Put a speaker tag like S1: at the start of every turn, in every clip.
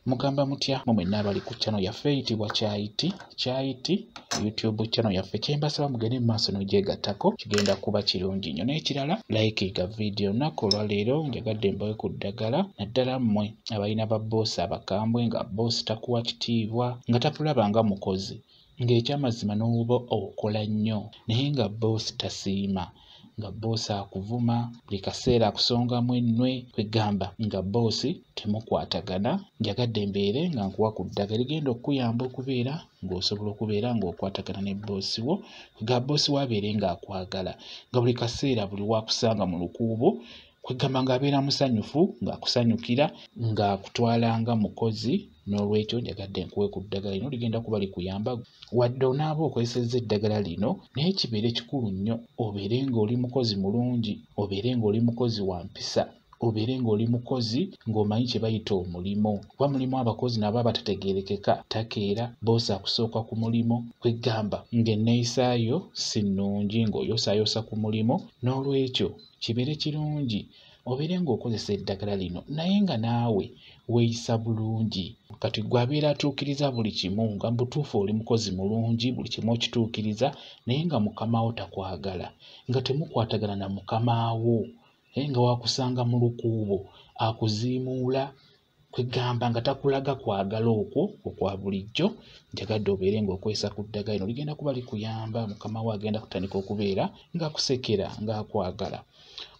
S1: Mugamba mutya mwe mwenna abali ku channel yaffe eyitibwa Kyayiti Kyayiti YouTube channel yaffe? Kyembasaba mugende mu maaso n'ogyegattako, kigenda kuba kirungi nnyo. N'ekirala, likinga video. Olunaku olwaleero njagadde mbawe ku ddagala, naddala mmwe abalina babboosi abakambwe, nga bboosi takuwa kitiibwa, nga takulaba nga mukozi, ng'ekyamazima n'oba okola nnyo naye nga bboosi tasiima, nga bboosi akuvuma buli kaseera, akusongamu ennwe, kwegamba nga bboosi temukwatagana. Njagadde mbeere nga nkuwa ku ddagala ligenda okukuyamba okubeera ng'osobola okubeera ng'okwatagana ne bboosi wo, nga bboosi wo abeere ng'akwagala, nga buli kaseera buli wakusanga mu lukuubo, kwegamba ng'abeera musanyufu, ng'akusanyukira, ng'akutwala nga mukozi. N'olwekyo njagadde nkuwe ku ddagala lino, ligenda kuba likuyamba. Wadde onaaba okozesezza eddagala lino, naye kibeere kikulu nnyo obeere ng'oli mukozi mulungi, obeere ng'oli mukozi wa mpisa, obeere ng'oli mukozi ng'omanyi kye bayita omulimu, kuba mulimu abakozi nabo abatategeerekeka, takeera, boosi akusooka ku mulimu, kwegamba ng'enneeyisaayo si nnungi, ng'oyosaayosa ku mulimu. N'olwekyo kibeere kirungi obeere ng'okozesa eddagala lino naye nga naawe weeyisa bulungi. Kati gwe abeera atuukiriza buli kimu, nga mu butuufu oli mukozi mulungi, buli kimu okituukiriza, naye nga mukama wo takwagala, nga temukwatagana na mukama wo, nga wakusanga mu lukuubo akuziimuula, kwegamba nga takulaga kwagala okwo okwa bulijjo. Njagadde obeere ng'okozesa ku ddagala lino, ligenda kuba likuyamba. Mukama wo agenda kutandika okubeera ng'akusekera, ng'akwagala.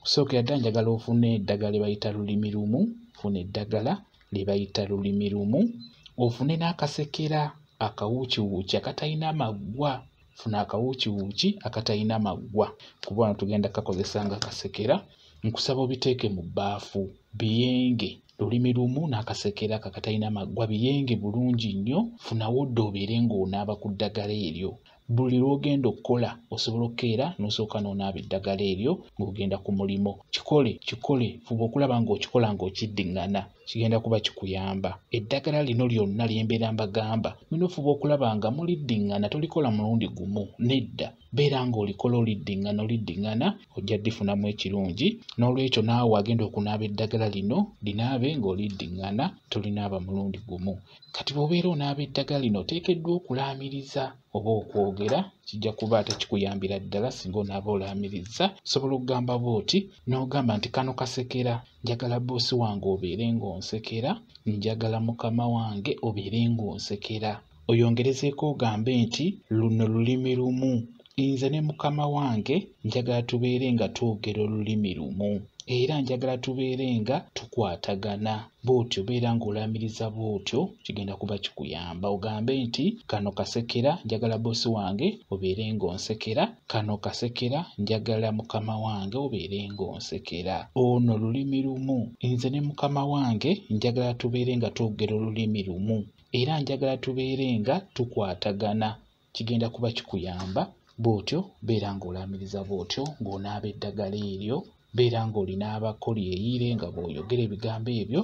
S1: Okusookera ddala, njagala ofune eddagala lye bayita lulimi lumu. Funa eddagala lye bayita lulimi lumu, ofune n'akasekera akawuukiwuuki akatalina maggwa. Funa akawuukiwuuki akatalina maggwa, kuba wano tugenda kukakozesa nga kasekera. Nkusaba obiteeke mu bbaafu biyenge. Lulimi lumu n'akasekera ako akatalina maggwa biyenge bulungi nnyo. Funawo dde obeere ng'onaaba ku ddagala eryo. Buli lw'ogenda okukola, osobola okukeera n'osooka n'onaaba eddagala eryo ng'ogenda ku mulimu. Kikole, kikole, fuba okulaba ng'okikola ng'okiddiŋŋana, kigenda kuba kikuyamba. Eddagala lino lyonna lye mbeera mbagamba, mulina ofuba okulaba nga muliddiŋŋana, tolikola mulundi gumu, nedda. Beera ng'olikola oliddiŋŋana, oliddiŋŋana, ojja ddifunamu ekirungi. N'olwekyo naawe agenda okunaaba eddagala lino, linaabe ng'oliddiŋŋana, tolinaaba mulundi gumu. Kati bw'obeera onaaba eddagala lino, oteekeddwa okulaamiriza oba okwogera, kijja kuba ate kikuyambira ddala singa onaaba olaamirizza. Osobola okugamba bw'oti, n'ogamba nti, "Kano kasekera, njagala bboosi wange obeere ng'onsekera, njagala mukama wange obeere ng'onsekera." Oyongerezeeko ogambe nti, "Luno lulimi lumu, nze ne mukama wange njagala tubeere nga twogera olulimi lumu, era njagala tubeere nga tukwatagana." Bw'otyo beera ng'olaamiriza bw'otyo, kigenda kuba kikuyamba. Ogambe nti, "Kano kasekera, njagala bboosi wange obeere ng'onsekera. Kano kasekera, njagala mukama wange obeere ng'onsekera. Ono lulimi lumu, nze ne mukama wange njagala tubeere nga twogera olulimi lumu, era njagala tubeere nga tukwatagana." Kigenda kuba kikuyamba. Bw'otyo beera ng'olaamiriza bw'otyo ng'onaaba eddagala eryo, beera ng'olinaabako lyeyiire nga bw'oyogera ebigambo ebyo,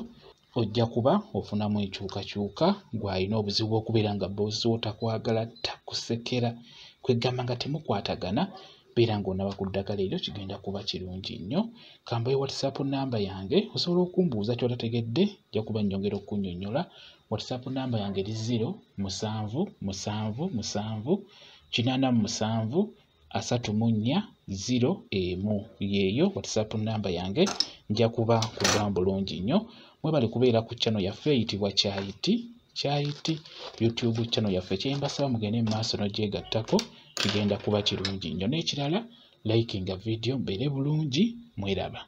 S1: ojja kuba ofunamu enkyukakyuka. Gw'alina obuzibu bw'okubeera nga bboosi wo takwagala, takusekera, kwegamba nga temukwatagana, beera ng'onaaba ku ddagala eryo, kigenda kuba kirungi nnyo. Kambawe WhatsApp namba yange, osobola okumbuuza ky'otategedde, nja kuba nnyongera okkunnyonnyola. WhatsApp namba yange eri 077 787 34 01. Yeeyo WhatsApp namba yange, nja kuba nkuddamu bulungi nnyo. Mwebale kubeera ku channel yaffe eyitibwa Kyayiti Kyayiti YouTube channel yaffe. Kye mbasaba, mugende mu maaso n'ogyegattako, kigenda kuba kirungi nnyo. N'ekirala, likinga video. Mbeere bulungi, mweraba.